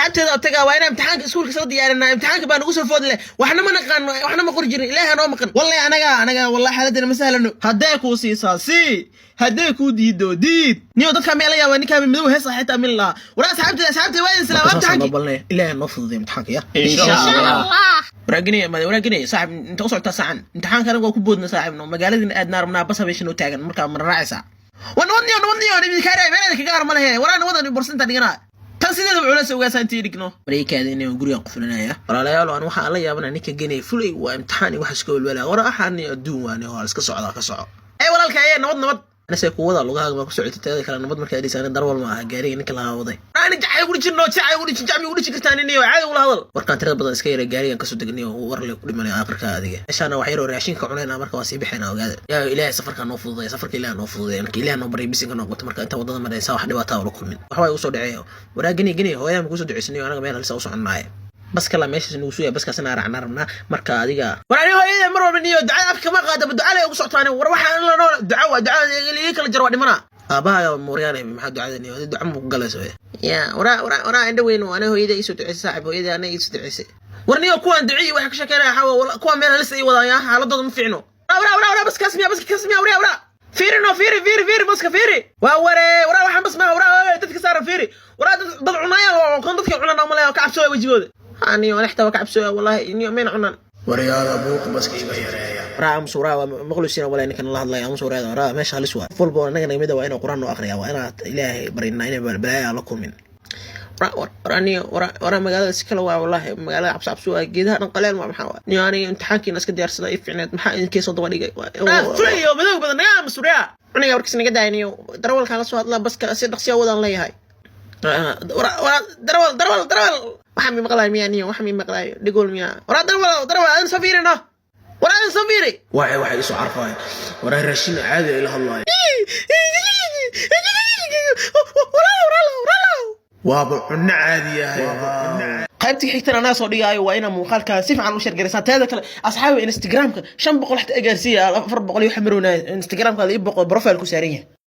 Asxaabteeda tagaa, waa inaan imtixaanka iskuulka soo diyaarinaa. Imtixaanka baa nagu soo food leh. Waxna ma naqaano, waxna ma qori jirin. Ilaaha noo maqan. Wallahi anaga wallahi xaaladana ma sahlano. Hadday kuu siisaa sii, hadday kuu diido diid. Niyo dadka meel yaaba ninkaa madow heesa xitaa min lahaa. Waraa asxaabteeda waa idin salaam. Imtixaanki balnay, Ilaaha noo fududay imtixaanka ya. Insha Allah. Waraaginaya made, waraaginaya saaxib, inta u socotaa saacan? Imtixaanka anaga waa ku boodna saaxibno, magaaladina aadna rabnaa, bas habeesha noo taagan. Markaa ma raacaysaa? Waa nabadniyo, nabadniyo, nibidkaare meel kaga har ma lehe. Waraa nabadan borsinta dhiganaa tan sideedaba culays ogaasa intii dhigno maraykaada inay gurigan qufulinaya. Walaalayaal, aan waxaan la yaabana ninka genaya fulay waa imtixaan iyo wax iska welwela. Wara waxaan adduun waane, waa iska socdaa, ka soco. Ee walaalka, ee nabad, nabad. Anase kuwada lugahaaga ma ku socotay? Teeda kale nabad markaa dhisaan, darwal ma aha gaariga ninka lahaa waday. Ani jacay ugu dhijin, jacay ugu dhijin, jacmi ugu dhijin kartaa niniyo caadi ula hadal. Warkaan tirada badan iska yara, gaarigan kasoo degniyo, war le ku dhimanaya aakhirka adiga. Meeshaana wax yaroo raashinka cunayna, marka waa sii bixina. Ogaada yaa Ilaahay safarkaa noo fududay, safarka Ilaahay noo fududay, marka Ilaahay noo baryay, bisinka noo qabto. Marka inta wadada maraysa wax dhibaataa ula kulmin, wax waa igu soo dhaceeyo. Waraa geni geni, hooyaha ma kusoo duceysanayo? Anaga meel halisa u soconaaye, bas kala meeshaas nagu sugaya, baskaasina raacnaa rabnaa. Marka adiga war ani hooyada mar walba niyo ducada afka kama qaada, duca le ugu socotaan. War waxaan la nool duca waa ducada iga kala jar, waa dhimana aabahaaga mooryaane. Maxaa ducada niyo duca ma ku galayso ya? Waraa waraa waraa, indha weyn, ani hooyada iisoo duceysay saaxib, hooyada ana iisoo duceysay. War niyo kuwaan duciyi waxay ka sheekeynaya waxaa kuwaan meel halisa ii wadaan ya, xaaladooda ma fiicno. Waraa waraa waraa waraa, baskaas miya? Baskaas miya? Waraa waraa, fiiri no, fiiri fiiri fiiri, baska fiiri. Waa waree, waraa waxaan bas maa. Waraa dadka saaran fiiri, waraa dad cunayaan oo kon dadka cunaan umalaya, ka cabsooya wejigooda. Aniyo aniga xitaa waa ka cabsooya wallahi, niyo mayna cunaan. Waryaada, buuqa baska iga yareeya. Waraa aamus, waraa waa maqlusiina walaa ninkan la hadlaya. Aamus waraada, waraa meesha halis waa. Qof walba oo annaga nagamida waa inuu Quraan noo akhriya, waa inaad Ilaahay barinaa inay balaaya la kulmin. Waraa niyo waraa waraa, magaalada si kale waa wallahi, magaalada cabsi cabsi waa, geedaha dhan qaleel waa. Maxaa waa niyo? Aniga imtixaankiina iska diyaarsada ii ficneed, maxaa idinkee soo daba dhigay? Fulayo madow badan, naga aamus. Waraa cuniga warkiis naga daaya. Niyo darawalkaan la soo hadlaa, baska si dhaqsiya wadaan leeyahay. Waraa darawal, darawal, darawal, waxaa mi maqlayo miyaa? Niyo waxa mi maqlayo dhigool miyaa? Waraa darawal, darawal, adin soo fiirino. Waraa adin soo fiiri. Waxay isoo carfaaya. Waraa raashin caadi ay la hadlaaya. Waaba cunno caadi yahay. Qaybtii xigtana anaa soo dhigaayo, waa inaa muuqaalkaa si fiican u share garaysaa. Teeda kale asxaabi, Instagramka 500 xataa gaarsiiya, 400 iyo waxa marownaa. Instagramka 200 profile ku saaran yahay.